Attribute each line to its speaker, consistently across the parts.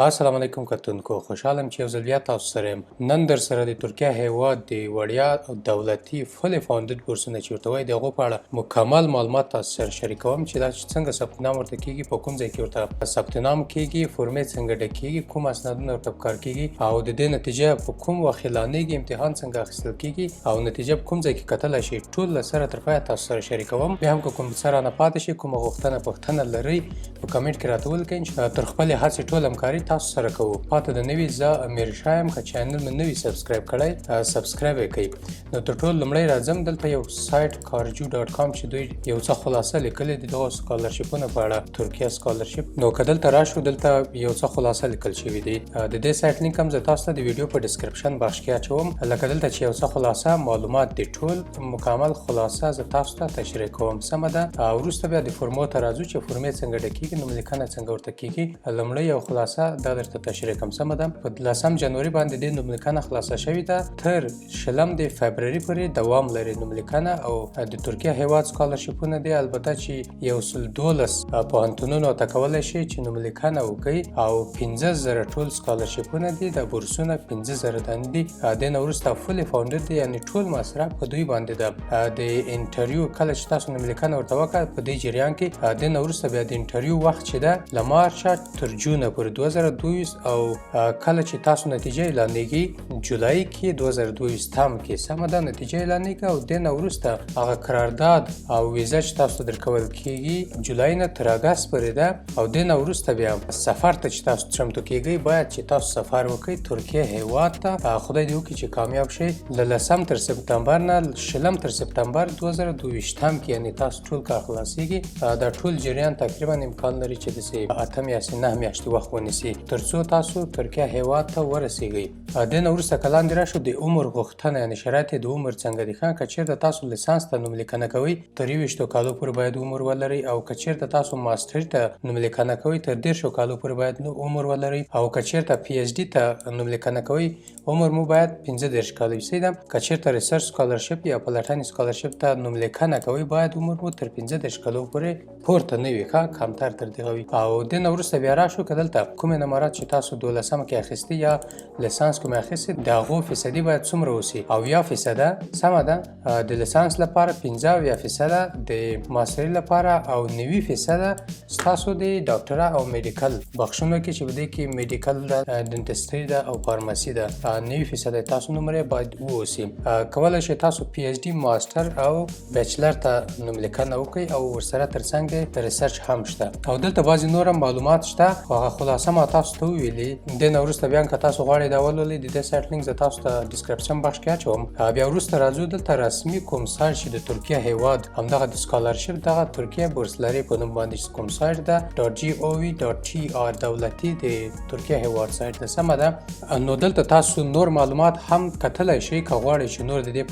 Speaker 1: السلام علیکم کتونکو، خوشحاله یم چې یو ځل بیا تاسو سره یم. نن در سره د ترکیه هیواد د وړیا او دولتي fully funded بورسونه چې ورته وایي، د هغو په اړه مکمل معلومات تاسو سره شریکوم چې دا چې څنګه ثبت نام ورته کیږي، په کوم ځای کې ورته ثبت نام کیږي، فورمې څنګه ډکیږي، کوم اسنادونه ورته پکار کیږي او د دې نتیجه په کوم وخت اعلانیږي، امتحان څنګه اخیستل کیږي او نتیجه په کوم ځای کې کتلی شي، ټول له سره تر پایه تاسو سره شریکوم. بیا هم که کوم څه رانه پاتې شي، کومه غوښتنه پوښتنه لرئ، په کمنټ کې راته ولیکئ چې تر خپلې هڅې ټول همکاري تاسو سره کوو. پاته د نوي، زه امیر شاه یم. که channel مې نوي subscribe کړی، subscribe یې کړئ. نو تر ټولو لومړی راځم دلته یو سایت karcu.com چې دوی یو څه خلاصه لیکلې دي دغه سکالرشیپونو په اړه، ترکیه scholarship. نو که دلته راشو، دلته یو څه خلاصه لیکل شوي دي. د دې سایت لینک هم زه تاسو ته د ویډیو په description بخش کې اچوم. لکه دلته چې یو څه خلاصه معلومات دي، ټول مکمل خلاصه زه تاسو ته تشریح کوم، سمه ده؟ وروسته بیا د فورمو ته راځو چې فورمې څنګه ډکیږي، نوم لیکنه څنګه ورته کیږي. لومړی یو خلاصه دا درته تشریح کوم، سمه ده؟ په 10 جنوري باندې د نوم لیکنه خلاصه شوې ده، تر 20 د فبروري پورې دوام لري نوم لیکنه او د ترکیه هیواد سکالرشیپونه دي. البته چې 112 پوهنتونونو ته کولی شي چې نوم لیکنه وکړي او 5000 ټول سکالرشیپونه دي. د بورسونه 5000 دانې دي. د نه وروسته fully funded دي، یعنی ټول مصرف په دوی باندې ده. د interview کله چې تاسو نوم لیکنه ورته وکړه، په دې جریان کې د نه وروسته بیا د interview وخت چې ده، له مارچ تر جونه پورې 2022 او کله چې تاسو نتیجه اعلانېږي، جولای کې 2022 کې، سمه ده، نتیجه اعلانېږي او د نه وروسته هغه قرارداد او ویزه چې تاسو درکول کیږي، جولای نه تر اګست پورې ده او د نه وروسته بیا سفر ته چې تاسو چمتو کیږئ، باید چې تاسو سفر وکړئ ترکیه هیواد ته. خدای دې وکړي چې کامیاب شئ. له 10 تر سپتمبر نه 20 تر سپتمبر 2022 کې، یعنی تاسو ټول کار خلاصیږي. دا ټول جریان تقریبا امکان لري چې داسې 8 میاشتې، 9 میاشتې وخت ونیسي ترڅو تاسو ترکیه هیواد ته ورسیږئ. د نه وروسته که لاندې راشو، د عمر غوښتنه، یعنی شرایط د عمر څنګه دي؟ ښه، که چېرته تاسو لیسانس ته نوم لیکنه کوئ، تر 21 کالو پورې باید عمر ولرئ او که چېرته تاسو ماسټري ته نوم لیکنه کوئ، تر 30 کالو پورې باید عمر ولرئ او که چېرته PhD ته نوم لیکنه کوئ، عمر مو باید 35 کاله وي، صحیح ده؟ که چېرته research scholarship یا پلټنې scholarship ته نوم لیکنه کوئ، باید عمر مو تر 35 کالو پورې پورته نه وي، ښه، کمتر تر دغه وي. او د نه وروسته بیا راشو که دلته کومې نمرات چې تاسو 12مه کې اخیستي یا لیسانس کومې اخیستي، د هغو فیصدي باید څومره اوسي؟ 70 فیصده، سمه ده، د لیسانس لپاره، 75 فیصده د ماستري لپاره او 90 فیصده ستاسو د ډاکټره او medical بخشونو کې چې په دې کې medical ده، dentistry ده او فارماسي ده، 90 فیصده تاسو نمرې باید واوسي. کولی شئ تاسو PhD، master او bachelor ته نوم لیکنه وکړئ او ورسره ترڅنګ research هم شته او دلته بعضې نور هم معلومات شته، خو هغه خلاصه ما تاسو ته وویلې. د نه وروسته بیا که تاسو غواړئ دا ولولئ، د دې سایټ لینک زه تاسو ته description بخش کې اچوم. بیا وروسته راځو دلته رسمي کوم سایټ چې د ترکیه هیواد همدغه د scholarship، دغه ترکیه burslari په نوم باندې چې کوم سایټ ده، .gov.tr، دولتي د ترکیه هیواد سایټ ده، سمه ده؟ نو دلته تاسو نور معلومات هم کتلی شئ که غواړئ چې نور د دې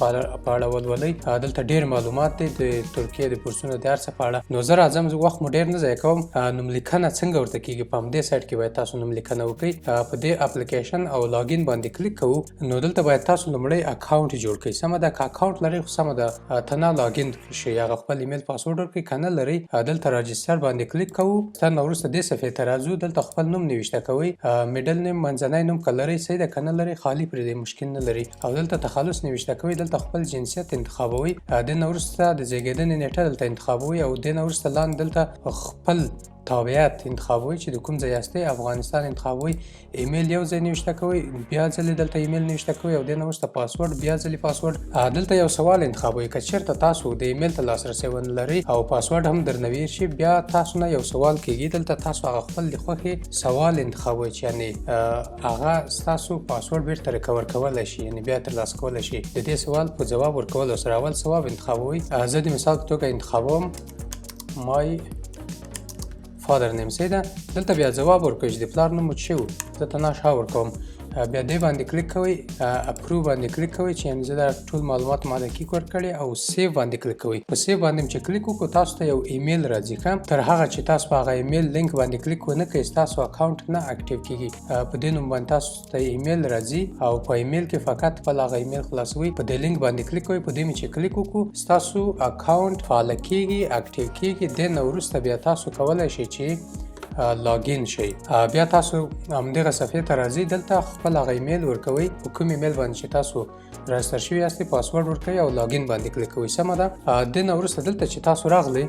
Speaker 1: په اړه ولولئ. دلته ډیر معلومات دي د ترکیې د بورسونو د هر څه په اړه. نو زه راځم، وخت مو ډیر نه ضایع کوم. نوم لیکنه څنګه ورته کیږي؟ په همدې سایټ کې باید تاسو نوم لیکنه وکړئ. په دې اپلیکیشن او login باندې کلیک کوو. نو دلته باید تاسو لومړی account جوړ کړئ، سمه ده؟ که account لرئ خو سمه ده، تنها login شئ، هغه خپل ایمیل، پاسورډ ورکړئ. که نه لرئ، دلته register باندې کلیک کوو. نه وروسته دې صفحې ته راځو. دلته خپل نوم نوشته کوئ، middle name، منځنی نوم که لرئ صحیح ده، که نه لرئ خالی پرېږدئ، مشکل نه لري او دلته تخلص نوشته کوئ. دلته خپل جنسیت انتخابوئ. د نه وروسته د زیږېدنې نیټه دلته انتخابوئ او د نه وروسته لاندې دلته خپل تابعیت انتخابوئ چې د کوم ځای یاستئ، افغانستان انتخابوئ. ایمیل یو ځای نوشته کوئ، بیا ځلې دلته ایمیل نوشته کوئ او د نه وروسته پاسورډ، بیا ځلې پاسورډ. دلته یو سوال انتخابوئ. که چېرته تاسو د ایمیل ته لاسرسی ونه لرئ او پاسورډ هم درنه ویر شي، بیا تاسو نه یو سوال کیږي. دلته تاسو هغه خپل د خوښې سوال انتخابوئ چې یعنی هغه ستاسو پاسورډ بیرته recover کولی شي، یعنی بیا ترلاسه کولی شي د دې سوال په ځواب ورکولو سره. اول ځواب انتخابوئ. زه د مثال په توګه انتخابوم my father name، صحیح ده؟ دلته بیا ځواب ورکوئ چې د پلار نوم مو څه و. زه تنا شاه ورکوم. بیا دې باندې کلیک کوئ، approve باندې کلیک کوئ چې یعنی زه دا ټول معلومات ما دقیق ورکړي او save باندې کلیک کوئ. په save باندې چې کلیک وکړو، تاسو ته یو ایمیل راځي. ښه، تر هغه چې تاسو په هغه ایمیل لینک باندې کلیک ونه کړئ، ستاسو account نه active کیږي. په دې نوم باندې تاسو ته ایمیل راځي او په ایمیل کې فقط خپل هغه ایمیل خلاصوئ، په دې لینک باندې کلیک کوئ. په دې می چې کلیک وکړو، ستاسو account فعال کیږي، active کیږي. د نه وروسته بیا تاسو کولی شئ چې login شئ. بیا تاسو همدغه صفحې ته راځئ، دلته خپل هغه ایمیل ورکوئ، په کوم ایمیل باندې چې تاسو register شوي یاستئ پاسورډ ورکوئ او login باندې کلیک کوئ. سمه ده. دې نه وروسته دلته چې تاسو راغلئ،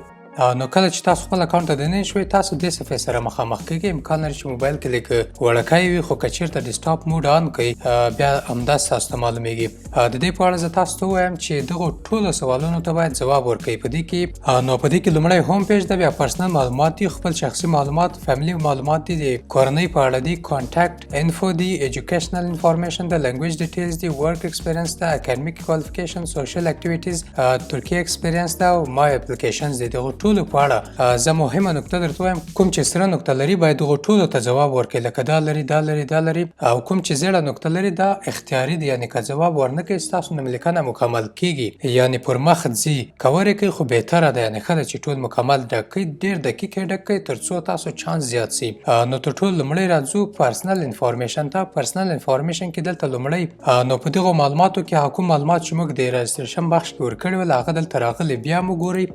Speaker 1: نو کله چې تاسو خپل اکاونټ ته دننه شوئ، تاسو دې صفحې سره مخامخ کیږئ. امکان لري چې موبایل کې لږ وړکی وي، خو که چیرته desktop mode on کړئ بیا همداسې تاسو ته معلومیږي. د دې په اړه زه تاسو ته ووایم چې دغو ټولو سوالونو ته باید ځواب ورکړئ. په دې کې نو په دې کې لومړی home page ده، بیا personal معلومات دي، خپل شخصي معلومات، family معلومات دي، د کورنۍ په اړه دي، contact info دي، educational information ده، language details دي، work experience ده، academic qualification، social activities، ترکیه experience ده او my applications دي. دغو ټولو په اړه زه مهمه نکته درته وایم، کوم چې سره نکته لري باید دغو ټولو ته ځواب ورکړي، لکه دا لري، دا لري، دا لري، او کوم چې زیړه نکته لري دا اختیاري دی، یعنې که ځواب ورنه کړئ ستاسو نوملیکنه مکمل کیږي، یعنې پر مخ ځي. که ورکړئ خو بهتره ده، یعنې ښه ده چې ټول مکمل ډک کړئ، ډېر دقیق یې ډک کړئ تر څو تاسو چانس زیات سي. نو تر ټولو لومړی راځو personal information ته. personal information کې دلته لومړی نو په دغو معلوماتو کې هغه کوم معلومات چې موږ د registration بخش کې ورکړي ول هغه دلته راغلي. بیا مو ګورئ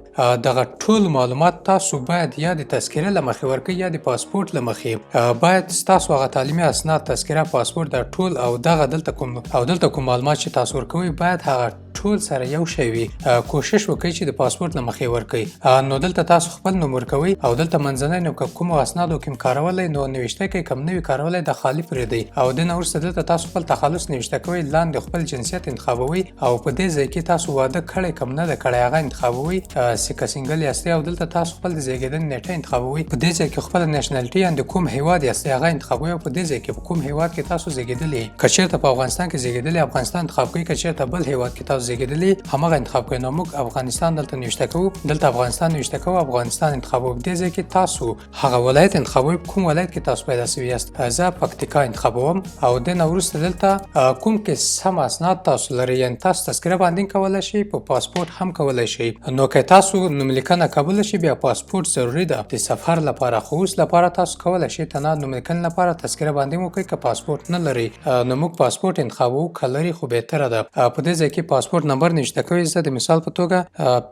Speaker 1: دغه ټول معلومات تاسو باید یا د تذکرې له مخې ورکړئ یا د پاسپورت له مخې. باید ستاسو هغه تعلیمي اسناد، تذکره، پاسپورت، دا ټول او دغه دلته کوم او دلته کوم معلومات چې تاسو ورکوئ باید هغه ټول سره یو شی وي. کوشش وکړئ چې د پاسپورت له مخې ورکړئ. نو دلته تاسو خپل نوم ورکوئ او دلته منځنی نوم که کومو اسنادو کې کارولی نو نوشته کوئ، کم نه وي کارولی د خالي پرېږدئ. او د نه وروسته دلته تاسو خپل تخلص نوشته کوئ، لاندې خپل جنسیت انتخابوئ او په دې ځای کې تاسو واده کړی کم نه ده کړی هغه انتخابوئ، که single یاستئ. او دلته تاسو خپل د زیږېدنې نیټه انتخابوئ، په دې ځای کې خپل nationality یعنې د کوم هیواد یاستئ هغه انتخابوئ او په دې ځای کې په کوم هیواد کې تاسو زیږېدلي. که چېرته په افغانستان کې زیږېدلي افغانستان انتخاب کړئ، که چېرته بل هیواد کې تاسو زیږېدلي هماغه انتخاب کړئ. نو موږ افغانستان دلته نوشته کوو، دلته افغانستان نوشته کوو، افغانستان انتخابوو. په دې ځای کې تاسو هغه ولایت انتخابوئ په کوم ولایت کې تاسو پیدا شوي یاست. زه پکتیکا انتخابوم. او د نه وروسته دلته کوم کې سم اسناد تاسو لرئ، یعنې تاسو تذکره باندې کولی شئ، په پاسپورت هم کولی شئ. نو که تاسو نوملیکنه قبوله شي بیا پاسپورت ضروري ده د سفر لپاره، خو اوس لپاره تاسو کولی شئ تنها نوملیکنې لپاره تذکره باندې وکړئ که پاسپورت نه لرئ. نو موږ پاسپورت انتخابوو، که لرئ خو بهتره ده. په دې ځای کې پاسپورت نمبر نوشته کوئ. زه د مثال په توګه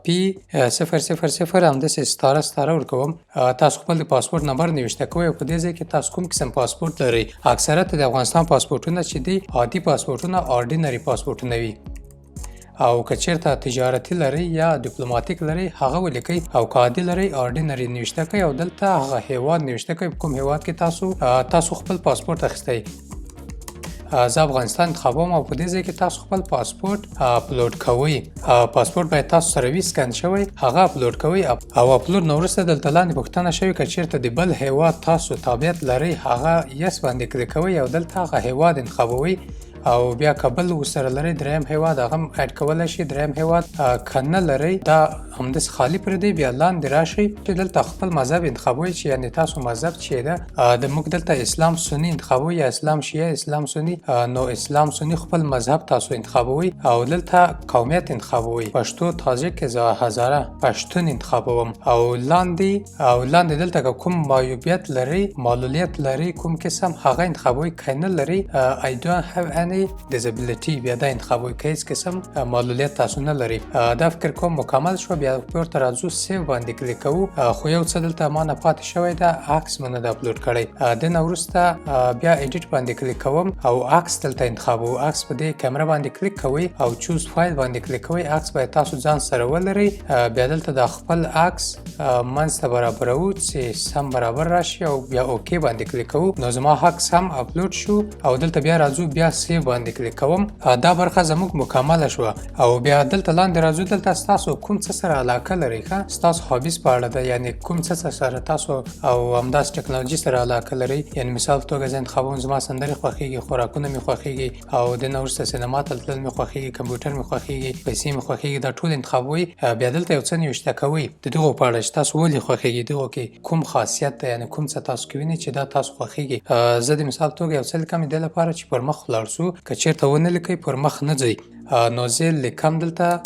Speaker 1: P 000 همداسې ستاره ستاره ورکوم. تاسو خپل د پاسپورت نمبر نوشته کوئ او په دې ځای کې تاسو کوم قسم پاسپورت لرئ. اکثریت د افغانستان پاسپورتونه چې دي عادي پاسپورتونه، ordinary پاسپورتونه وي، او که چیرته تجارتي لرئ یا دیپلوماتیک لرئ هغه ولیکئ، او که عادي لرئ ordinary نوشته کړئ او دلته هغه هیواد نوشته کړئ په کوم هیواد کې تاسو خپل پاسپورت اخیستی. زه افغانستان انتخابوم او په دې ځای کې تاسو خپل پاسپورت اپلوډ کوئ. پاسپورت باید تاسو سره وي scan شوی، هغه اپلوډ کوئ. او اپلوډ نه وروسته دلته لاندې پوښتنه شوې که چیرته د بل هیواد تاسو تابعیت لرئ هغه yes باندې کلیک کوئ او دلته هغه هیواد انتخابوئ. او بیا که بل ورسره لرئ دریم هیواد هغه هم add کولی شئ. دریم هیواد که نه لرئ دا همداسې خالي پرېږدئ. بیا لاندې راشئ چې دلته خپل مذهب انتخابوئ، چې یعنې تاسو مذهب چې ده د موږ دلته اسلام سني انتخابوئ یا اسلام شیعه، اسلام سني. نو اسلام سني خپل مذهب تاسو انتخابوئ او دلته قومیت انتخابوئ، پښتو، تاجک، هزاره، پښتون انتخابوم. او لاندې دلته که کوم معیوبیت لرئ، معلولیت لرئ کوم قسم هغه انتخابوئ، که نه لرئ I don't have any disability بیا دا انتخابوئ که هیڅ قسم معلولیت تاسو نه لرئ. دا فکر کوم مکمل شو. بیا پورته راځو save باندې کلیک کوو. خو یو څه دلته ما نه پاتې شوی ده، عکس مې نه ده اپلوډ کړی. د نه وروسته بیا edit باندې کلیک کوم او عکس دلته انتخابوو. عکس په دې کیمره باندې کلیک کوئ او choose file باندې کلیک کوئ. عکس باید تاسو ځان سره ولرئ. بیا دلته دا خپل عکس منځ ته برابروو چې سم برابر راشي او بیا okay باندې کلیک کوو. نو زما عکس هم اپلوډ شو او دلته بیا راځو بیا save باندې کلیک کوم. دا برخه زموږ مکمله شوه. او بیا دلته لاندې راځو، دلته ستاسو کوم څه سره علاقه لرئ، ښه ستاسو hobbies په اړه ده، یعنې کوم څه سره تاسو او همداسې ټکنالوژي سره علاقه لرئ. یعنې مثال په توګه زه انتخابوم، زما سندرې خوښېږي، خوراکونه مې خوښېږي، او د نه وروسته سینما ته تلل مې خوښېږي، کمپیوټر مې خوښېږي، پیسې مې خوښېږي، دا ټول انتخابوئ. بیا دلته یو څه نوشته کوئ د دغو په اړه چې تاسو ولې خوښېږي، دغو کې کوم خاصیت دی، یعنې کوم څه تاسو کې وینئ چې دا تاسو خوښېږي. زه د مثال په توګه یو څه لیکم د دې لپاره چې پر مخ ولاړ شو، که چېرته ونه لیکئ پر مخ نه ځئ. نو زه لیکم دلته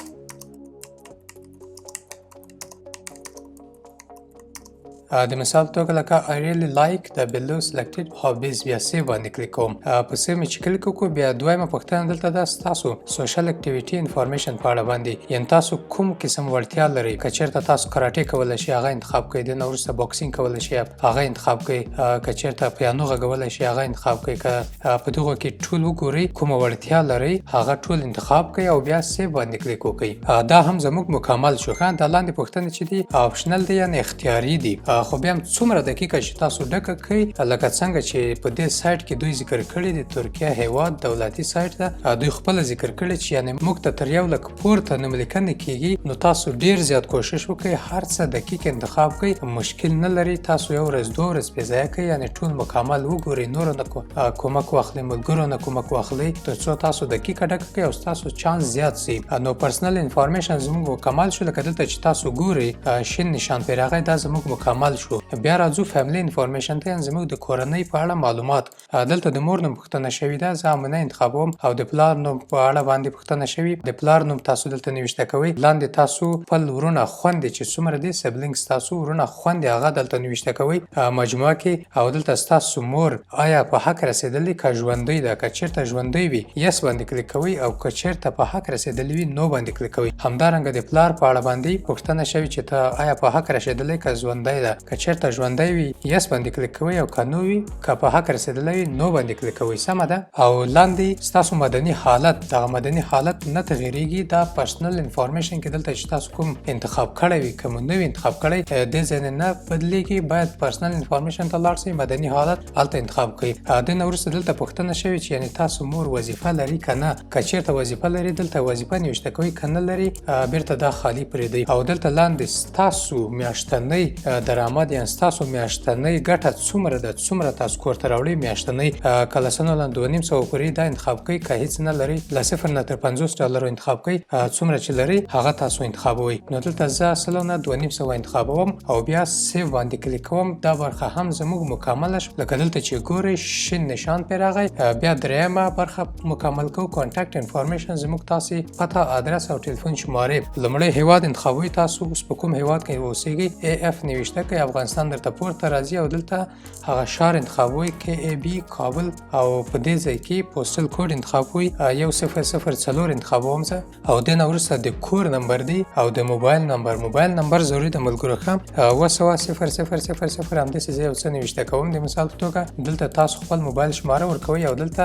Speaker 1: د مثال په توګه لکه I really like the below selected hobbies، بیا save باندې کلیک کوم. په save مې چې کلیک وکړو، بیا دویمه پوښتنه دلته ده ستاسو social activity information په اړه باندې، یعنی تاسو کوم قسم وړتیا لرئ. که چېرته تاسو کراټې کولی شئ، هغه انتخاب کړئ. د نه وروسته boxing کولی شئ، هغه انتخاب کړئ. که چېرته پیانو غږولی شئ، هغه انتخاب کړئ. که په دغو کې ټول وګورئ کومه وړتیا لرئ، هغه ټول انتخاب کړئ او بیا save باندې کلیک وکړئ. دا هم زموږ مکمل شو. ښه، دا لاندې پوښتنې چې دي optional دي، یعنی اختیاري دي، خو بیا هم څومره دقیقه چې تاسو ډکه کړئ، لکه څنګه چې په دې سایټ کې دوی ذکر کړي دي، ترکیه هیواد دولتي سایټ ده، دوی خپله ذکر کړي چې یعنی موږ ته تر 1 لک پورته نوملیکنې کیږي. نو تاسو ډیر زیات کوشش وکړئ، هر څه دقیق انتخاب کړئ، مشکل نه لري. تاسو یو ورځ دوه ورځ پې ضایع کړئ، یعنی ټول مکمل وګورئ، نورو نه کومک واخلئ، ملګرو نه کومک واخلئ، تر څو تاسو دقیقه ډکه کړئ او ستاسو چانس زیات سي. نو personal information زموږ مکمل شو. لکه دلته چې تاسو ګورئ شین نشان پرې راغی، دا زموږ مکمل شو. بیا راځو family information ته، یعنی زموږ د کورنۍ په اړه معلومات. دلته د مور نوم پوښتنه شوې ده، زه امنه انتخابوم، او د پلار نوم په اړه باندې پوښتنه شوې، د پلار نوم تاسو دلته نوشته کوئ. لاندې تاسو خپل ورونه خوندې چې څومره دي، siblings، تاسو ورونه خوندې هغه دلته نوشته کوئ مجموعه کې. او دلته ستاسو مور آیا په حق رسیدلې که ژوندۍ ده؟ که چیرته ژوندۍ وي، yes باندې کلیک کوئ، او که چیرته په حق رسیدلې وي، no باندې کلیک کوئ. همدارنګه د پلار په اړه باندې پوښتنه شوې چې ته آیا په حق رسیدلې که ژوندۍ ده؟ که چیرته ژوندۍ وي، yes باندې کلیک کوئ، او که no وي، که په حق رسیدلې وي، no باندې کلیک کوئ. سمه ده. او لاندې ستاسو مدني حالت، دغه مدني حالت نه تغیریږي. دا personal information کې دلته چې تاسو کوم انتخاب کړی وي، کوم نوی انتخاب کړی، د ځای نه بدلیږي. باید personal information ته لاړ شئ، مدني حالت هلته انتخاب کړئ. د نه وروسته دلته پوښتنه شوې چې یعنی تاسو مور وظیفه لري که نه؟ که چیرته وظیفه لري، دلته وظیفه نوشته کوئ، که نه لري، بیرته دا خالی پرېږدئ. او دلته لاندې ستاسو میاشتنۍ درآمد، یعنی ستاسو میاشتنۍ ګټه څومره ده، څومره تاسو کور ته راوړئ میاشتنۍ. که له سلو نه 250 پورې دا انتخاب کړئ، که هیڅ نه لرئ، له 0 نه تر 50 ډالرو انتخاب کړئ، څومره چې لرئ هغه تاسو انتخابوئ. نو دلته زه سلو نه 250 انتخابوم او بیا save باندې کلیک کوم. دا برخه هم زموږ مکمله شو. لکه دلته چې ګورئ شین نشان پرې راغی. بیا درېیمه برخه مکمل کوو، contact information، زموږ تاسو پته، ادرس او ټلیفون شماره. لومړی هیواد انتخابوي، تاسو اوس په کوم هیواد کې اوسیږئ، AF نوشته کوي، افغانستان درته پورته راځي، او دلته هغه ښار انتخابوي، KAB، کابل، او په دې ځای کې postal code انتخابوي، 1004 انتخابوم زه. او د نه وروسته د کور نمبر دی او د موبایل نمبر. موبایل نمبر ضروري د ملګرو. ښه، 700 00 00 همداسې زه یو څه نوشته کوم د مثال په توګه. دلته تاسو خپل موبایل شماره ورکوئ او دلته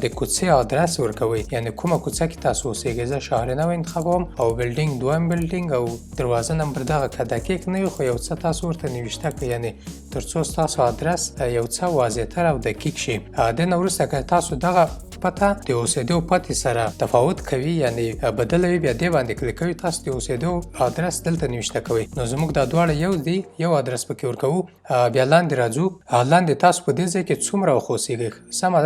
Speaker 1: د کوڅې آدرس ورکوئ، یعنی کومه کوڅه کې تاسو اوسیږئ. زه شهر نو انتخابوم او building، دویم building او دروازه نمبر. دغه که دقیق نه وي، خو یو څه تاسو ورته نوشته کړئ، یعنی ترڅو ستاسو آدرس یو څه واضحتر او دقیق شي. د نه وروسته که تاسو دغه پته د اوسېدو پتې سره تفاوت کوي، یعنی بدلوي، بیا دې باندې کلیک کوي، تاسو د اوسېدو آدرس دلته نوشته کوئ. نو زموږ دا دواړه یو دي، یو آدرس پکې ورکوو. بیا لاندې راځو. لاندې تاسو په دې ځای کې څومره وخت اوسېږئ، سمه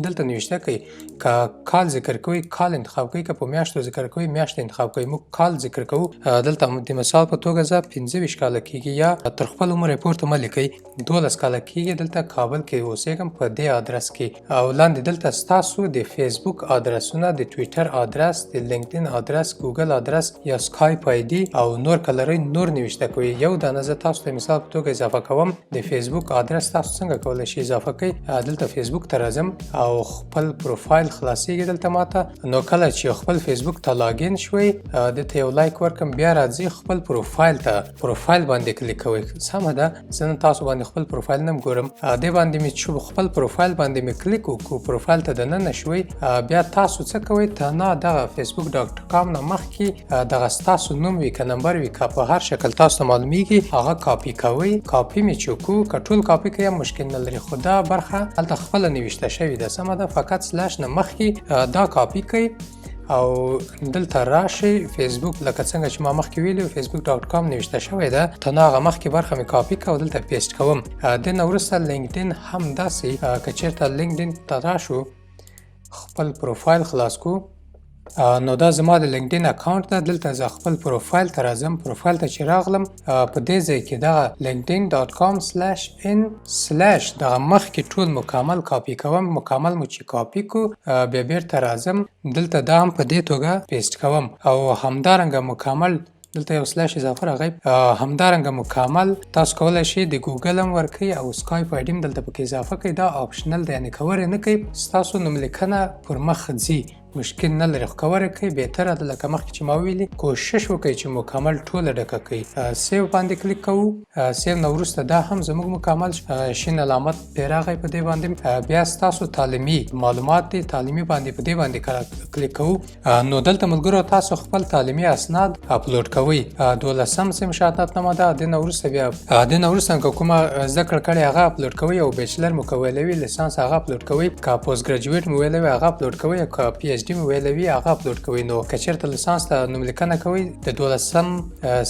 Speaker 1: دلته نوشته کوئ. که کال ذکر کوئ، کال انتخاب کوئ، که په میاشتو ذکر کوئ، میاشت انتخاب کوئ. موږ کال ذکر کوو. دلته د مثال په توګه زه 25 کاله کېږي، یا تر خپل عمر پورته مه لیکئ، 12 کاله کېږي دلته کابل کې اوسېږم په دې آدرس کې. او لاندې دلته ستاسو د فیسبوک آدرسونه، د ټویټر آدرس، د لینکډین آدرس، ګوګل آدرس یا سکایپ ID او نور که لرئ، نور نوشته کوئ. یو دانه زه تاسو ته مثال په توګه اضافه کوم د فیسبوک آدرس. تاسو څنګه کولی شئ اضافه کړئ؟ دلته فیسبوک ته راځم او خپل پروفایل خلاصیږي دلته ماته. نو کله چې خپل فیسبوک ته login شوئ، دته یو like ورکم. بیا راځئ خپل پروفایل ته، پروفایل باندې کلیک کوئ. سمه ده، زه نن تاسو باندې خپل پروفایل نم ګورم. دې باندې مې چې خپل پروفایل باندې مې کلیک وکړو، پروفایل ته دننه شوئ، بیا تاسو څه کوئ؟ تنها دغه facebook.com نه مخکې دغه ستاسو نوم وي که نمبر وي که په هر شکل تاسو ته معلومیږي، هغه کاپي کوئ. کاپي مې چې وکړو، که ټول کاپي کوي هم مشکل نه لري، خو دا برخه هلته خپله نوشته شوې ده. سمه ده، فقط slash نه مخکې دا کاپي کوئ او دلته راشئ فیسبوک، لکه څنګه چې ما مخکې ویلي، facebook.com نوشته شوې ده، تنها هغه مخکې برخه مې کاپي کړه او دلته paste کوم. د نه وروسته لینکډین هم داسې. که چېرته لینکډین ته راشو، خپل پروفایل خلاص کو، نو دا زما د لینکډین account ده. دلته زه خپل پروفایل ته راځم. پروفایل ته چې راغلم، په دې ځای کې دغه linkedin.com/in/ دغه مخکې ټول مکمل کاپي کوم. مکمل مو چې کاپي کو، بیا بیرته راځم دلته، دا هم په دې توګه paste کوم او همدارنګه مکمل دلته یو slash اضافه راغی. همدارنګه مکمل تاسو کولای شئ د ګوګل هم ورکړئ او Skype ID هم دلته پکې اضافه کړئ. دا optional دی، یعنې که ور یې نه کړئ ستاسو نوملیکنه پر مخ ځي، مشکل نه لري، خو که ور یې کړئ بهتره ده. لکه مخکې چې ما وویلي کوشش وکړئ چې مکمل ټوله ډکه کړئ. save باندې کلیک کوو. save نه وروسته دا هم زموږ مکمل شین علامت پرې راغی په دې باندې. بیا ستاسو تعلیمي معلومات دي، تعلیمي باندې په دې باندې کلیک کوو. نو دلته ملګرو تاسو خپل تعلیمي اسناد اپلوډ کوئ. دولسم صنف شهادتنامه ده، دې نه وروسته بیا دې نه وروسته که کومه زده کړه کړې هغه اپلوډ کوئ، او bachelor مو که ویلی وي لیسانس هغه اپلوډ کوئ، که post graduate مو ویلی وي هغه اپلوډ کوئ، او که PhD مو ویلی وي هغه اپلوډ کوئ. نو که چېرته لیسانس ته نوملیکنه کوئ د دولسم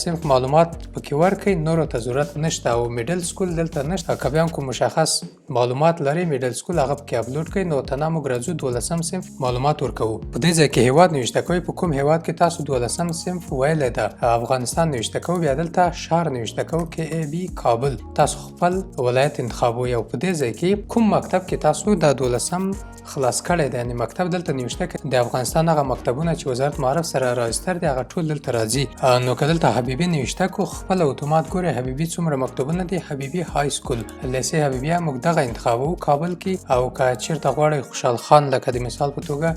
Speaker 1: صنف معلومات پکې ورکړئ، نورو ته ضرورت نشته. او middle school دلته نشته، که بیا هم کوم مشخص معلومات لرئ middle school هغه پکې اپلوډ کړئ. نو تنها موږ راځو دولسم صنف معلومات ورکوو. په دې ځای کې هیواد نوشته کوئ، په کوم هیواد کې تاسو دولسم صنف ویلی ده، افغانستان نوشته کوو. بیا دلته ښار نوشته کوو، KAB کابل، تاسو خپل ولایت انتخابوئ. او په دې ځای کې کوم مکتب کې تاسو دا دولسم خلاص کړی دی، یعنې مکتب دلته نوشته کړئ. د افغانستان هغه مکتبونه چې وزارت معارف سره راجستر دي هغه ټول دلته راځي. نو که دلته حبیبي نوشته کو خپله اتومات ګورئ حبیبي څومره مکتبونه دي، حبیبي high school لیسې حبیبیه موږ دغه انتخابوو کابل کې. او که چیرته غواړئ خوشحال خان، لکه د مثال په توګه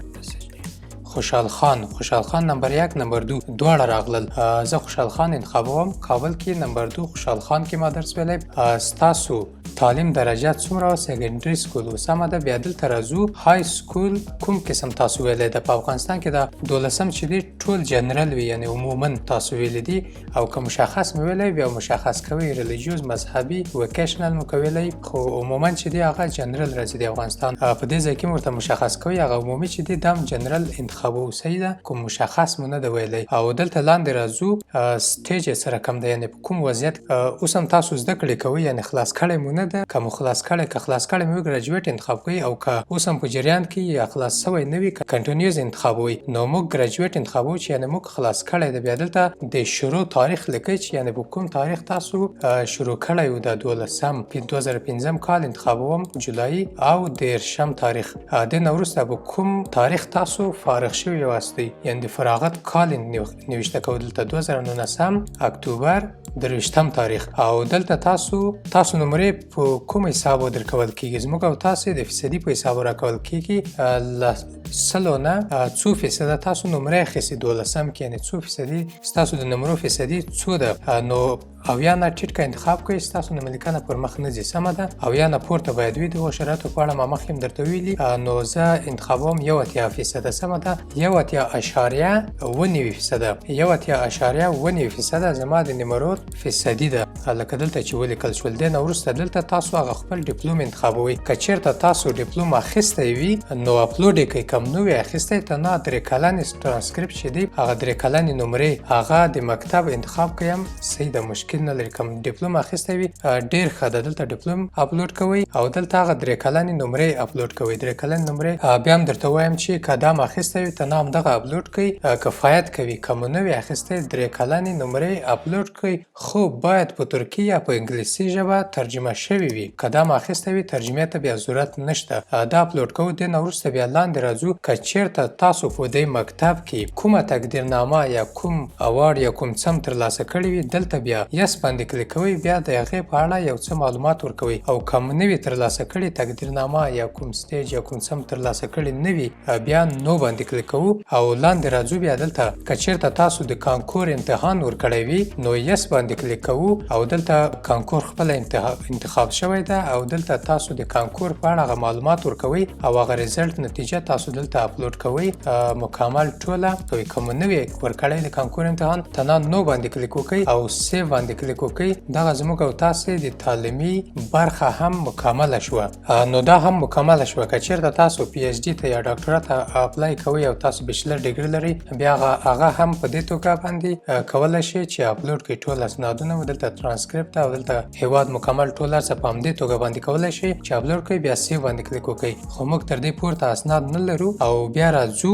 Speaker 1: خوشحال خان، خوشحال خان نمبر 1 نمبر 2 دواړه راغلل، زه خوشحال خان انتخابوم کابل کې نمبر 2 خوشحال خان کې ما درس ویلی. ستاسو تعلیم درجه څومره وه؟ secondary school و، سمه ده. بیا دلته راځو high school کوم قسم تاسو ویلی ده. په افغانستان کې دا دولسم چې دی ټول جنرل وي، یعنې عموما تاسو ویلی دي، او که مشخص مو ویلی بیا مشخص کوئ، religious مذهبي vocational مو که ویلی، خو عموما چې دی هغه جنرل راځي د افغانستان. په دې ځای کې مو ورته مشخص کوئ، هغه عمومي چې دی دا هم جنرل انتخابوو، صحیح ده، کوم مشخص مو نه ده ویلی. او دلته لاندې راځو stage یې څه رقم دی، یعنې په کوم وضعیت اوس هم تاسو زده کړې کوئ، یعنې خلاص کړی مو نه ده. که مو خلاص کړی، که خلاص کړی مو graduate انتخاب کوئ، او که اوس هم په جریان کې یا خلاص سوی نه وي continuous انتخابوئ. نو موږ graduate انتخابوو چې یعنې موږ خلاص کړی دی. بیا دلته د شروع تاریخ لیکئ چې یعنې په کوم تاریخ تاسو شروع کړی و. د دولسم 2005 کال انتخابوم جولای او 13 تاریخ. دې نه وروسته په کوم تاریخ تاسو فارغ شوي یاستئ، یعنې د فراغت کال نوشته کوئ دلته 2019 اکتوبر 23 تاریخ. او دلته تاسو نمرې په کوم حساب درکول کیږي؟ زموږ او تاسو د فیصدي په حساب راکول کیږي، له سلو نه څو فیصده تاسو نمرې اخیستې دولسم کې، یعنې څو فیصدي ستاسو د نمرو فیصدي څو ده. نو اویا نه ټیټ که انتخاب کړئ ستاسو نوملیکنه پر مخ نه ځي، سمه ده. اویا نه پورته باید وي، دغو شرایطو په اړه ما مخکې هم درته ویلي. نو زه انتخابوم 81 فیصده، سمه ده، 81.97 فیصده، 81.97 فیصده زما د نمرو فیصدي ده، لکه دلته چې ولیکل شول. دې نه وروسته دلته تاسو هغه خپل ډیپلوم انتخابوئ. که چېرته تاسو ډیپلوم اخیستی وي نو اپلوډ یې کړئ، که نه وي اخیستی ته نه درې کلنې ترانسکریپټ چې دی هغه درې کلنې نمرې هغه د مکتب انتخاب کړئ هم صحیح ده، مشکل نه لري. که ډیپلوم اخیستی وي ډېر ښه ده، دلته ډیپلوم اپلوډ کوئ او دلته هغه درې کلنې نمرې اپلوډ کوئ. درې کلنې نمرې بیا هم درته وایم چې که دا هم اخیستی وي ته نه همدغه اپلوډ کړئ، کفایت کوي. که مو نه وي اخیستی درې کلنې نمرې اپلوډ کړئ، خو باید په ترکي یا په انګلیسي ژبه ترجمه شوي وي. که دا هم اخیستی وي ترجمې ته بیا ضرورت نشته. دا اپلوډ کوو. دې نه وروسته بیا لاندې راځو، که چېرته تاسو په دې مکتب کې کومه تقدیرنامه یا کوم award یا کوم څه هم ترلاسه کړي وي دلته بیا yes باندې کلیک کوئ، بیا د هغې په اړه یو څه معلومات ورکوئ. او که مو نه وي ترلاسه کړي تقدیرنامه یا کوم stage یا کوم څه هم ترلاسه کړي نه وي بیا no باندې کلیک کوو او لاندې راځو. بیا دلته که چېرته تاسو د کانکور امتحان ورکړی وي نو yes باندې کلیک کوو او دلته کانکور خپله انتخاب شوی ده او دلته تاسو د کانکور په اړه هغه معلومات ورکوئ او هغه result نتیجه تاسو دلته اپلوډ کوئ مکمل ټوله کوئ. که مو نه وي ورکړی د کانکور امتحان تنها no باندې کلیک وکړئ او save باندې کلیک وکړئ. دغه زموږ او تاسو د تعلیمي برخه هم مکمله شوه. نو دا هم مکمله شوه. که چېرته تاسو PhD ته یا ډاکټرا ته apply کوئ او تاسو bachelor degree لرئ بیا هغه هم په دې توګه باندې کولی شئ چې اپلوډ کړئ ټول اسنادونه مو دلته ترانسکریپت او دلته هیواد مکمل ټول هر څه په همدې توګه باندې کولای شئ چې اپلوډ کړئ، بیا save باندې کلیک وکړئ. خو موږ تر دې پورته اسناد نه لرو او بیا راځو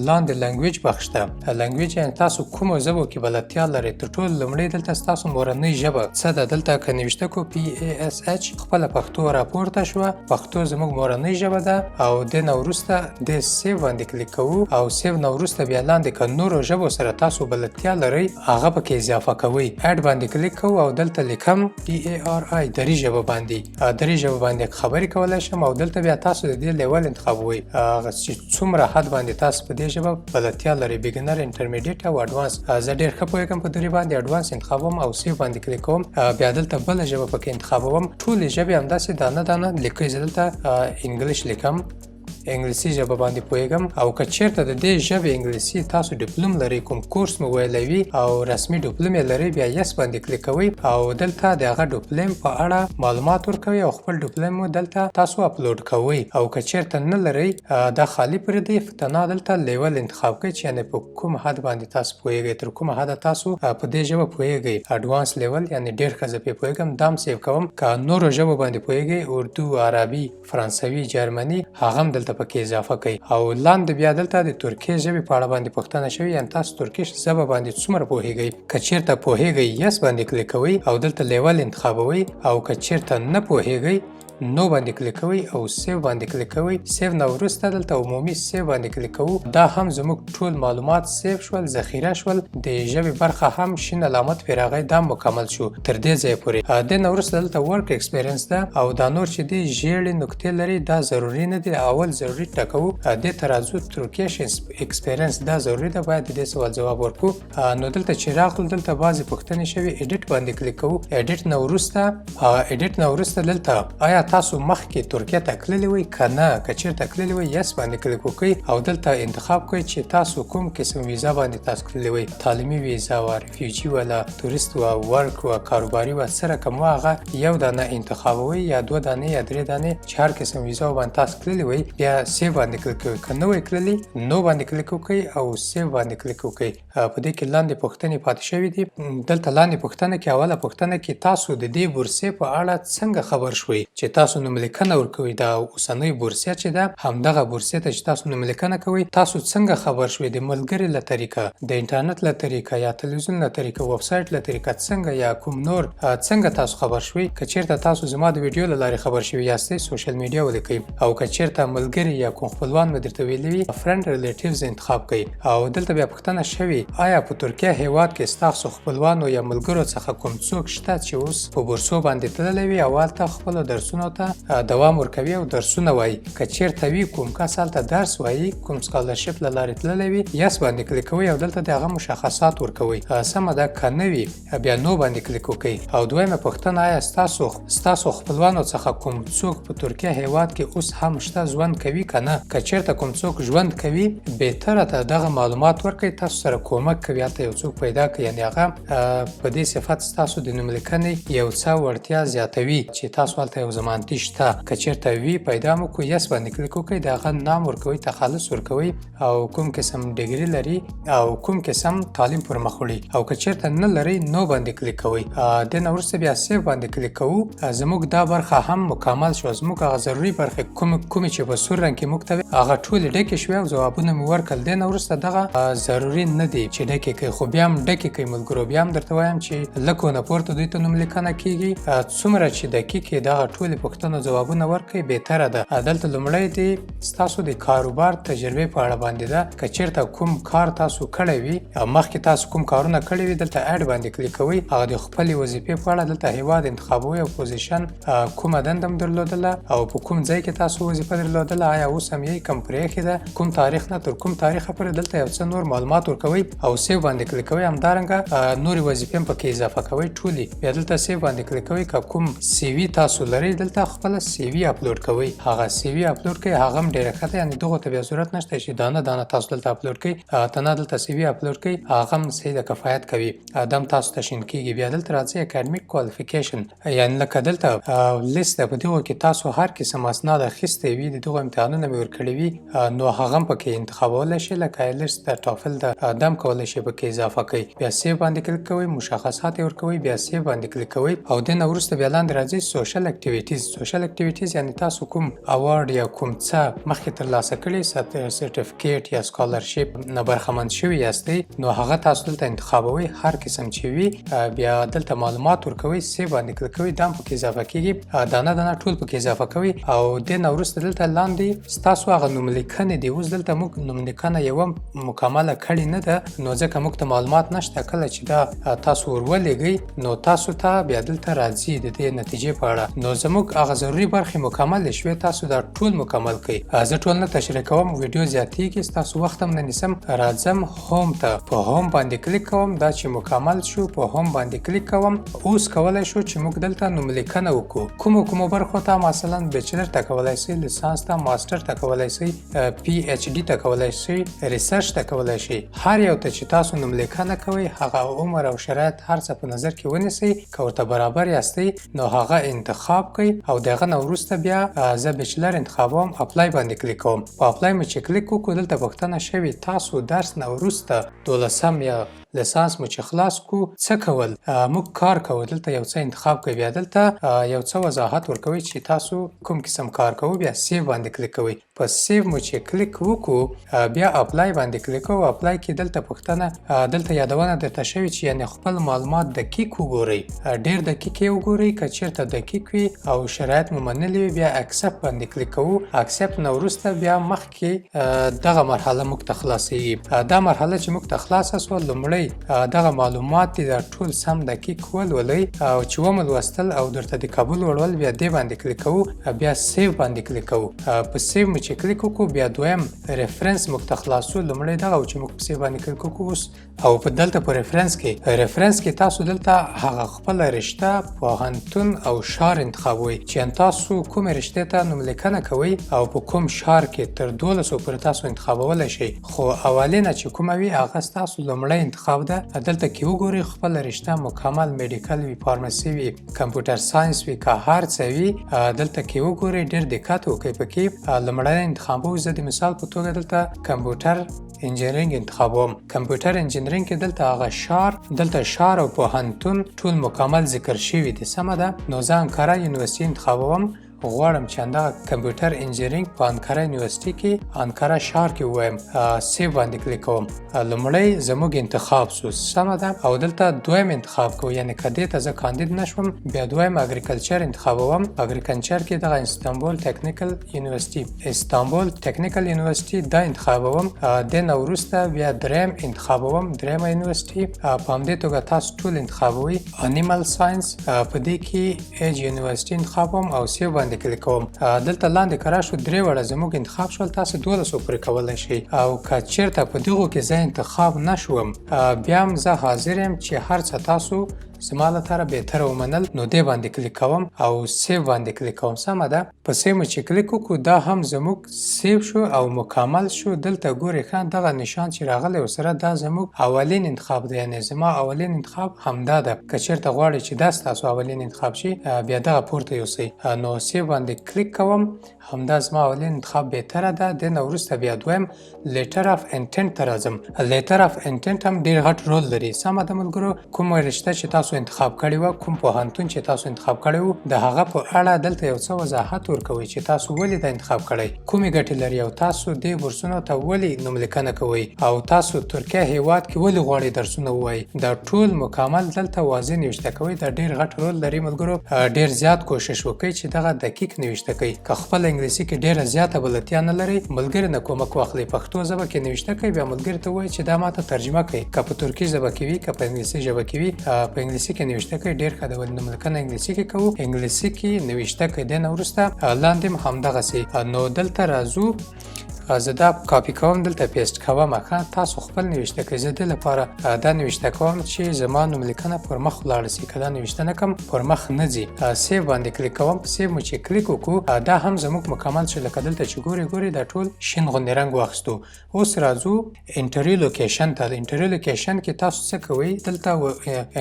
Speaker 1: لاندې language بخش ته. language یعنی تاسو کومو ژبو کې بلدتیا لرئ. تر ټولو لومړی دلته ستاسو مورنۍ ژبه څه ده، دلته که نوشته کو PASH خپله پښتو راپورته شوه. پښتو زموږ مورنۍ ژبه ده او دې نه وروسته دې save باندې کلیک کوو او save نه وروسته بیا لاندې که نورو ژبو سره تاسو بلدتیا لرئ هغه پکې اضافه کوئ. add باندې کلیک کوو او دلته لیکم DARI، دري ژبه باندې، دري ژبه باندې خبرې کولی شم. او دلته بیا تاسو د دې level انتخابوئ، هغه چې څومره حد باندې تاسو په دې ژبه بلدتیا لرئ، beginner، intermediate او advance. زه ډېر ښه پوهېږم په دري باندې، advance انتخابوم او save باندې کلیک کوم. بیا دلته بله ژبه پکې انتخابوم. ټولې ژبې همداسې دانه دانه لیکئ. زه دلته English لیکم، انګلیسي ژبه باندې پوهېږم. او که چېرته د دې ژبې انګلیسي تاسو ډیپلوم لرئ، کوم کورس مو ویلی وي او رسمي ډیپلوم یې لرئ، بیا yes باندې کلیک کوئ او دلته د هغه ډیپلوم په اړه معلومات ورکوئ او خپل ډیپلوم مو دلته تاسو اپلوډ کوئ. او که چېرته نه لرئ، دا خالي پرېږدئ، تنها دلته level انتخاب کړئ چې یعنې په کوم حد باندې تاسو پوهېږئ، تر کومه حده تاسو په دې ژبه پوهېږئ. advance level یعنې ډېر ښه زه پرې پوهېږم، دا هم save کوم. که نورو ژبو باندې پوهېږئ، اردو، عربي، فرانسوي، جرمني، هغه هم دلته پکې اضافه کړئ. او لاندې بیا دلته د ترکیې ژبې په اړه باندې پوښتنه شوې، یعنې تاسو Turkish ژبه باندې څومره پوهېږئ. که چېرته پوهېږئ yes باندې کلیک کوئ او دلته level انتخابوئ، او که چېرته نه پوهېږئ no باندې کلیک کوئ او save باندې کلیک کوئ. save نه وروسته دلته عمومي save باندې کلیک کوو. دا هم زموږ ټول معلومات save شول، ذخیره شول. د ژبې برخه هم شین علامت پرې راغی، دا مکمل شو تر دې ځایه پورې. دې نه وروسته دلته work experience ده او دا نور چې دي ژیړې نقطې لري دا ضروري نه دي، اول ضروري ټکوو. دې ته راځو، Turkish experience دا ضروري ده، باید د دې سوال ځواب ورکړو. نو دلته چې راغلو دلته بعضې پوښتنې شوې، edit باندې کلیک کوو. edit نه وروسته دلته آیا تاسو مخکې ترکیه ته تللي وئ که نه، که چېرته تللي وئ yes باندې کلیک وکړئ او دلته انتخاب کړئ چې تاسو کوم قسم ویزا باندې تاسو تللي وئ، تعلیمي ویزا وه، refugee وله، توریست وه، work وه، کاروباري وه، څه رقم وه هغه یو دانه انتخابوئ یا دوه دانې یا درې دانې، چې هر قسم ویزا باندې تاسو تللي وئ بیا save باندې کلیک کوئ. که نه وئ تللي no باندې کلیک وکړئ او save باندې کلیک وکړئ. په دې کې لاندې پوښتنې پاتې شوې دي. دلته لاندې پوښتنه کې اوله پوښتنه کې تاسو د دې بورسې په اړه څنګه خبر شوئ چې تاسو نوملیکنه ورکوئ، دا اوسنۍ بورسیه چې ده همدغه بورسیې ته چې تاسو نوملیکنه کوئ تاسو څنګه خبر شوئ، د ملګري له طریقه، د انټرنیټ له طریقه یا تلویزیون له طریقه، ویب سایټ له طریقه، څنګه یا کوم نور څنګه تاسو خبر شوئ. که چیرته تاسو زما د ویډیو له لارې خبر شوي یاستئ social media ولیکئ، او که چیرته ملګري یا کوم خپلوان مو درته ویلي وي friend relatives انتخاب کړئ. او دلته بیا پوښتنه شوې آیا په ترکیه هیواد کې ستاسو خپلوانو یا ملګرو څخه کوم څوک شته چې اوس په بورسو باندې تللی وي او هلته خپلو درسونو ته دوام ورکوي او درسونه وایي. که چیرته وي کوم کس هلته درس وایي، کوم scholarship له لارې تللی وي yes باندې کلیک کوئ او دلته د هغه مشخصات ورکوئ. سمه ده، که نه وي بیا no باندې کلیک وکړئ. او دویمه پوښتنه آیا ستاسو خپلوانو څخه کوم څوک په ترکیه هیواد کې اوس هم شته ژوند کوي که نه، که چیرته کوم څوک ژوند کوي بهتره ته دغه معلومات ورکړئ، تاسو سره کومک کوي هلته یو څوک پیدا کړئ، یعنې هغه په دې صفت ستاسو د نوملیکنې یو څه وړتیا زیاتوي چې تاسو هلته یو ضمانتي شته. که چیرته وي پیدا مو کړو yes باندې کلیک وکړئ، د هغه نام ورکوئ، تخلص ورکوئ او کوم قسم degree لري او کوم قسم تعلیم پر مخ وړي. او که چیرته نه لرئ no باندې کلیک کوئ. دې نه وروسته بیا save باندې کلیک کوو. زموږ دا برخه هم مکمل شوه، زموږ هغه ضروري برخې کومې چې په سور رنګ کې موږ ته وې هغه ټولې ډکې شوې او ځوابونه مو ورکړل. دې نه وروسته دغه ضروري نه دي چې ډکې کړئ، خو بیا هم ډکې کړئ ملګرو. بیا هم درته وایم چې لکو نه پورته دوی ته نوم لیکنه کیږي، څومره چې دقیق یې دغه ټولې پوښتنو ځوابونه ورکړئ بهتره ده. دلته لومړی دی ستاسو د کاروبار تجربې په اړه باندې ده، که چیرته کوم کار تاسو کړی وي او مخکې تاسو کوم کارونه کړي وي دلته add باندې کلیک کوئ، هغه د خپلې وظیفې په اړه دلته هیواد انتخابوئ او position کومه دنده هم درلودله او په کوم ځای کې تاسو وظیفه درلودله، آیا اوس هم یې کوم پرېښې ده، کوم تاریخ نه تر کوم تاریخه پورې، دلته یو څه نور معلومات ورکوئ او save باندې کلیک کوئ. همدارنګه نورې وظیفې هم پکې اضافه کوئ ټولې، بیا دلته save باندې کلیک کوئ. که کوم CV تاسو لرئ دلته خپله CV اپلوډ کوئ، هغه CV اپلوډ کړئ، هغه هم ډېره ښه ده، یعنې دغو ته بیا ضرورت نشته چې دانه دانه تاسو دلته اپلوډ کړئ، تنها دلته CV اپلوډ کړئ هغه هم صحیح ده، کفایت کوي، دم تاسو ته شین کیږي. بیا دلته راځئ academic qualification، یعنې لکه دلته لیست ده، په دغو کې تاسو هر قسم اسناد اخیستی وي، د دغو امتحانونه مې ورکړي وي، نو هغه هم پکې انتخابولی شئ، لکه IELTS ده، TOEFL ده، دم کولی شئ پکې اضافه کړئ. بیا save باندې کلیک کوئ، مشخصات معلومات یې ورکوئ، بیا save باندې کلیک کوئ او دې نه وروسته بیا لاندې راځئ social activities. Social activities یعنی تاسو کوم award یا کوم څه مخکې ترلاسه کړي، certificate یا scholarship نه برخمن شوي یاستئ، نو هغه تاسو دلته انتخابوئ، هر قسم چې وي بیا دلته معلومات ورکوئ، save باندې کلیک کوئ، دا هم پکې اضافه کیږي، دانه دانه ټول پکې اضافه کوئ او دې نه وروسته دلته لاندې ستاسو هغه نوملیکنې دي. اوس دلته موږ نوملیکنه یوه مکمله کړې نه ده، نو ځکه موږ ته معلومات نشته. کله چې دا تاسو ور ولېږئ نو تاسو ته بیا دلته راځي د دې نتیجې په اړه. نو زموږ هغه ضروري برخې مکملې شوې، تاسو دا ټول مکمل کړئ. زه ټول نه تشریح کوم، ویډیو زیاتیږي، ستاسو وخت هم نه نیسم. راځم home ته، په home باندې کلیک کوم. دا چې مکمل شو، په home باندې کلیک کوم. اوس کولای شو چې موږ دلته نوملیکنه وکړو کومو کومو برخو ته. مثلا bachelor ته کولای شئ، لیسانس ته، master ته کولای شئ، PhD ته کولای شئ، research ته کولای شئ. هر یو ته چې تاسو نوملیکنه کوئ، هغه عمر او شرایط هر څه په نظر کې ونیسئ. که ورته برابر یاستئ نو هغه انتخاب کړئ او د هغه نه وروسته بیا زه bachelor انتخابوم، apply باندې کلیک کوم. په apply مو چې کلیک وکړو، دلته پوښتنه شوې تاسو درس نه وروسته، دولسم یا لیسانس مو چې خلاص کو، څه کول؟ موږ کار کوو. دلته یو څه انتخاب کوي، بیا دلته یو څه وضاحت ورکوي چې تاسو کوم قسم کار کوو، بیا save باندې کلیک کوئ. په save مو چې کلیک وکړو، بیا apply باندې کلیک کوو. Apply کې دلته پوښتنه، دلته یادونه درته شوې چې یعنی خپل معلومات دقیق وګورئ، ډیر دقیق یې وګورئ. که چیرته دقیق وي او شرایط مو منلي وي، بیا accept باندې کلیک کوو. Accept نه وروسته بیا مخکې دغه مرحله موږ ته خلاصیږي. دا مرحله چې موږ ته خلاصه سوه، لومړی دغه معلومات دي، دا ټول سم دقیق ولولئ او چې ومو لوستل او درته د قبول وړ ول، بیا دې باندې کلیک کوو، بیا save باندې کلیک کوو. په save مو چې کلیک وکړو، بیا دویم reference موږ ته خلاص شو. لومړی دغه و چې موږ په save باندې کلیک وکړو اوس. او په دلته په reference کې تاسو دلته هغه خپله رشته، پوهنتون او ښار انتخابوئ چې تاسو کومې رشتې ته نوملیکنه کوئ او په کوم ښار کې. تر 12 پورې تاسو انتخابولی شئ، خو اولینه چې کومه وي هغه ستاسو لومړی انتخاب ده. دلته کې وګورئ خپله رشته مکمل، medical وي، pharmacy وي، computer science وي، که هر څه وي، دلته کې وګورئ، ډېر دقت وکړئ پکې. لومړی انتخابوو. زه د مثال په توګه دلته computer engineering انتخابوم. Computer engineering کې دلته هغه ښار، دلته ښار او پوهنتون ټول مکمل ذکر شوي دي، سمه ده. نو زه انکارا یونیورسټي انتخابوم. غواړم چې همدغه computer engineering په انکارا یونیورسټي کې، انکارا ښار کې ووایم. Save باندې کلیک کوم. لومړی زموږ انتخاب سو، سمه ده. او دلته دویم انتخاب کوو، یعنی که دې ته زه کاندید نشوم، بیا دویم agriculture انتخابوم. Agriculture کې دغه استانبول Technical University، استانبول Technical University دا انتخابوم. دې نه وروسته بیا دریم انتخابوم، دریمه یونیورسټي. په همدې توګه تاسو ټول انتخابوئ. Animal science، په دې کې Ege University انتخابوم او save باندې کلیک کوم. دلته لاندې که راشو، درې واړه زموږ انتخاب شول. تاسو 12 پورې کولی شئ او که چیرته په دغو کې زه انتخاب نشوم، بیا هم زه حاضر یم چې هر څه تاسو زما لپاره بهتره ومنل. نو دې باندې کلیک کوم او save باندې کلیک کوم، سمه ده. په save مو چې کلیک وکړو، دا هم زموږ save شو او مکمل شو. دلته ګورئ ښه، دغه نشان چې راغلی ورسره، دا زموږ اولین انتخاب دی، یعنی زما اولین انتخاب همدا ده. که چیرته غواړئ چې دا ستاسو اولین انتخاب شي، بیا دغه پورته یوسئ. نو save باندې کلیک کوم. همدا زما اولین انتخاب بهتره ده. دې نه وروسته بیا دویم letter of intent ته راځم. Letter of intent هم ډیر غټ رول لري، سمه ده ملګرو. کومه رشته چې تاسو انتخاب کړې وه، کوم پوهنتون چې تاسو انتخاب کړی وو، د هغه په اړه دلته یو څه وضاحت ورکوئ چې تاسو ولې دا انتخاب کړی، کومې ګټې لري او تاسو دې بورسونو ته ولې نوملیکنه کوئ او تاسو ترکیه هیواد کې ولې غواړئ درسونه ووایئ. دا ټول مکمل دلته واضح نوشته کوئ. دا ډیر غټ رول لري ملګرو. ډیر زیات کوشش وکړئ چې دغه دقیق نوشته کوئ. که خپل انګلیسي کې ډیره زیاته بلدتیا نه لرئ، ملګري نه کومک واخلئ، پښتو ژبه کې نوشته کوئ، بیا ملګري ته ووایئ چې دا ماته ترجمه کوي. که په ترکي ژبه کې وي، که په انګلیسي ژبه کې وي، په انګلیسي کې نوشته کوي ډیر ښه ده. ولې نوملیکنه انګلیسي کې کوو، انګلیسي کې نوشته کوي. دې نه وروسته لاندې هم همدغسې. نو دلته راځو، زه دا کاپي کوم، دلته paste کوم. ښه، تاسو خپل نوشته کوئ. زه دې لپاره دا نوشته کوم چې زما نوملیکنه پر مخ ولاړه سي. که دا نوشته نه کوم، پر مخ نه ځي. Save باندې کلیک کوم. په save مو چې کلیک وکړو، دا هم زموږ مکمل شو. لکه دلته چې ګوري ګوري، دا ټول شین غوندې رنګ واخیستو. اوس راځو interview location ته. Interview location کې تاسو څه کوئ؟ دلته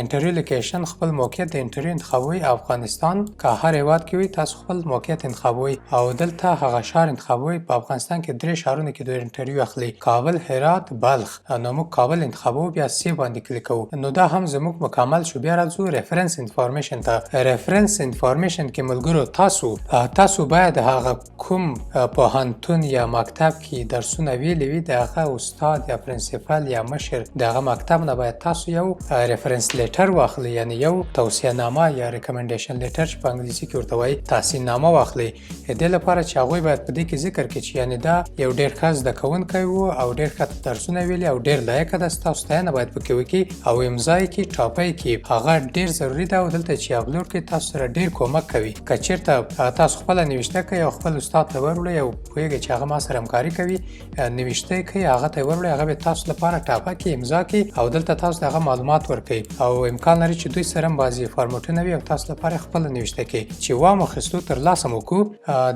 Speaker 1: interview location، خپل موقعیت د interview انتخابوئ. افغانستان که هر هیواد کې وي، تاسو خپل موقعیت انتخابوئ او دلته هغه ښار انتخابوئ. په افغانستان کې درې ښارونو کې دوی انټرویو اخلي، کابل، هرات، بلخ. نو موږ کابل انتخابوو، بیا save باندې کلیک کوو. نو دا هم زموږ مکمل شو. بیا راځو reference information ته. reference information کې ملګرو، تاسو باید هغه کوم پوهنتون یا مکتب کې درسونه ویلي وي، د هغه استاد یا principal یا مشر د هغه مکتب نه باید تاسو یو reference letter واخلئ، یعنی یو توصیه نامه یا recommendation letter چې په انګلیسي کې ورته وایي، تحسین نامه واخلئ. د دې لپاره چې هغوی باید په دې کې ذکر کړي چې یعنی دا یو ډیر ښه زده کوونکی وو او ډیر ښه درسونه ویلي او ډیر لایقه ده. ستاسو ستاینه باید پکې وکړي او امضا یې کړي، ټاپه یې کړي. هغه ډیر ضروري ده او دلته چې اپلوډ کړئ، تاسو سره ډیر کومک کوي. که چیرته تاسو خپله نوشته کوئ او خپل استاد ته وروړئ او پوهیږئ چې هغه ما سره همکاري کوي، نوشته کوي، هغه ته وروړئ، هغه به تاسو لپاره ټاپه کړي، امضا کړي او دلته تاسو دغه معلومات ورکوي او امکان لري چې دوی سره هم بعضې فارمټونه وي او تاسو لپاره خپله نوشته کوي. چې وامو خستو، تر لاسه مو کو،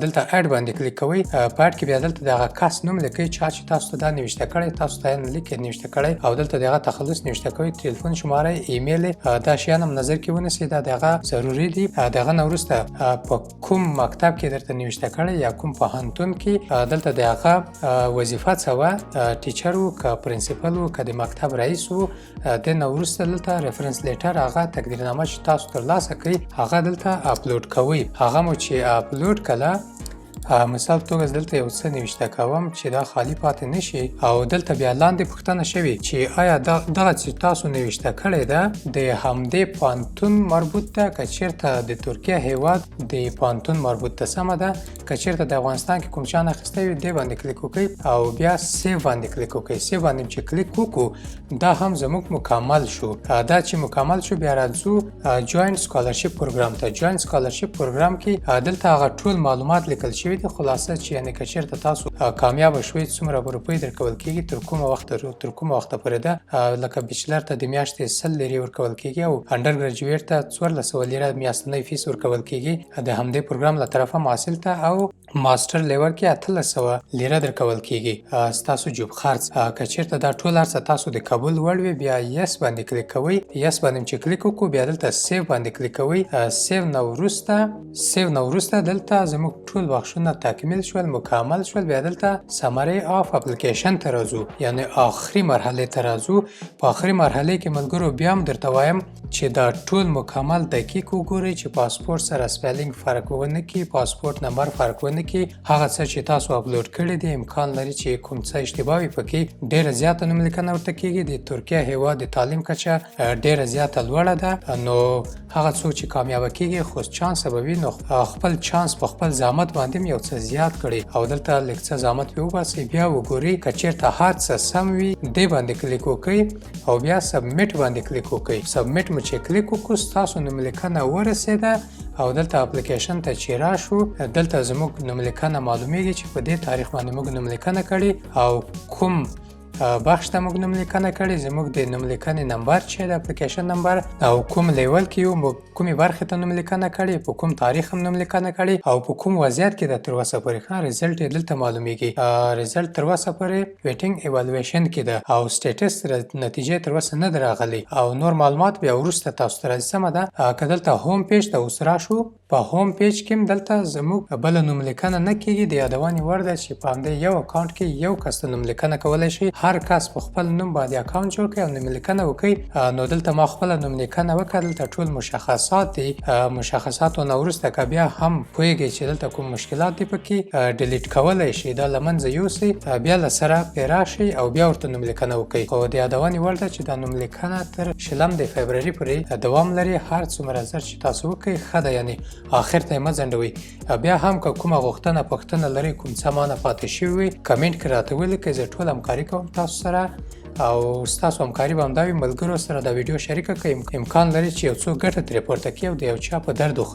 Speaker 1: دلته add باندې کلیک کوئ. په add کې بیا دلته دغه کس نوم لیکئ چا چې تاسو ته دا نوشته کړی، تاسو ته لیک نوشته کړی او دلته دغه تخلص نوشته کوئ، ټلیفون شماره، ایمیل، دا شیان هم نظر کې ونیسئ، دا دغه ضروري دي. دغه نه وروسته په کوم مکتب کې درته نوشته کړی یا کوم پوهنتون کې، دلته دغه وظیفه څه وه، teacher و که principal و که د مکتب رئیس و. د نه وروسته دلته reference letter، هغه تقدیرنامه چې تاسو ترلاسه کړئ، هغه دلته اپلوډ کوئ. هغه مو چې اپلوډ کړه، مثال توګه دلته یو څه نوشته کوم چې دا خالی پاتې نشي. او دلته بیا لاندې پوښتنه شوې چې آیا دغه چې تاسو نوشته کړې ده، د همدې پوهنتون مربوط ده که چیرته د ترکیه هیواد د پوهنتون مربوط ده؟ سمه ده. که چیرته د افغانستان کې کوم چا نه اخیستی وي، دې باندې کلیک وکړئ او بیا save باندې کلیک وکړئ. save باندې چې کلیک وکړو، دا هم زموږ مکمل شو. دا چې مکمل شو، بیا راځو joint scholarship program ته. joint scholarship program کې دلته هغه ټول معلومات لیکل شوي دي. خلاصه چې یعنی که چیرته تاسو کامیاب شوئ، څومره به روپۍ درکول کیږي، تر کومه وخته پورې ده. لکه bachelor ته د میاشتې 100 لیرې ورکول کیږي او undergraduate ته 1400 لیره میاشتنی فیس ورکول کیږي د همدې پروګرام له طرفه محصل ته او master level کې 1800 لیره درکول کیږي ستاسو جیب خرڅ. که چیرته دا ټول هر څه تاسو د قبول وړ وي، بیا yes باندې کلیک کوئ. yes باندې چې کلیک وکړو، بیا دلته save باندې کلیک کوئ. save نه وروسته دلته زموږ ټول بخشونه تکمیل شول، مکمل شول. بیا دلته summary of application ته راځو، یعنی آخري مرحله ته راځو. په آخري مرحله کې ملګرو، بیا هم درته وایم چې دا ټول مکمل دقیق وګورئ چې پاسپورت سره spelling فرق ونه کړي، پاسپورت نمبر فرق ونه کړي. هغه څه چې تاسو اپلوډ کړي دي، امکان لري چې کوم څه اشتباه وي پکې. ډیره زیاته نوم لیکنه ورته کیږي. د ترکیه هیواد د تعلیم کچه ډیره زیاته لوړه ده، نو هغه څوک چې کامیابه کیږي خو چانس به وي. نو خپل چانس په خپل زحمت باندې یو څه زیات کړئ او دلته لږ څه زحمت پې وباسئ. بیا وګورئ، که چیرته هر څه سم وي، دې باندې کلیک وکړئ او بیا submit باندې کلیک وکړئ. submit مو چې کلیک وکړو، ستاسو نوملیکنه ورسېده او دلته اپلیکیشن ته چې راشو، دلته زموږ نوملیکنه معلومیږي چې په دې تاریخ باندې موږ نوملیکنه کړې او کوم بخش ته موږ نوملیکنه کړې، زموږ د نوملیکنې نمبر چې د اپلیکیشن نمبر او کوم level کې یو، موږ کومې برخې ته نوملیکنه کړې، په کوم تاریخ هم نوملیکنه کړې او په کوم وضعیت کې ده تر اوسه پورې. ښه، result یې دلته معلومیږي. result تر اوسه پورې waiting evaluation کې ده او status، نتیجه تر اوسه نه ده راغلې او نور معلومات بیا وروسته تاسو ته راځي. سمه ده. که دلته home page ته اوس راشو، په home page کې هم دلته زموږ بله نوملیکنه نه کیږي. د یادونې وړ ده چې په همدې یو اکاونټ کې یو کس ته نوملیکنه کولی شي. هر کس په خپل نوم باندې اکاونټ جوړ کړي او نوملیکنه وکړي. نو دلته ما خپله نوملیکنه وکړه. دلته ټول مشخصات دي. مشخصاتو نه وروسته که بیا هم پوهیږئ چې دلته کوم مشکلات دي پکې، delete کولی شئ، دا له منځه یوسئ، بیا له سره پرې راشئ او بیا ورته نوملیکنه وکړئ. خو د یادونې وړ ده چې دا نوملیکنه تر 20 د فبروري پورې دوام لري. هر څومره زر چې تاسو وکړئ ښه ده، یعنی آخر ته یې مه ځنډوئ. بیا هم که کومه غوښتنه، پوښتنه لرئ، کوم څه مانه پاتې شوي وي، کمنټ کې راته ولیکئ. زه ټول همکاري کوم تاسو سره او ستاسو همکاري به همدا وي، ملګرو سره دا ویډیو شریکه کړئ. امکان لري چې یو څوک ګټه ترې پورته کړي او د یو چا په درد وخوري.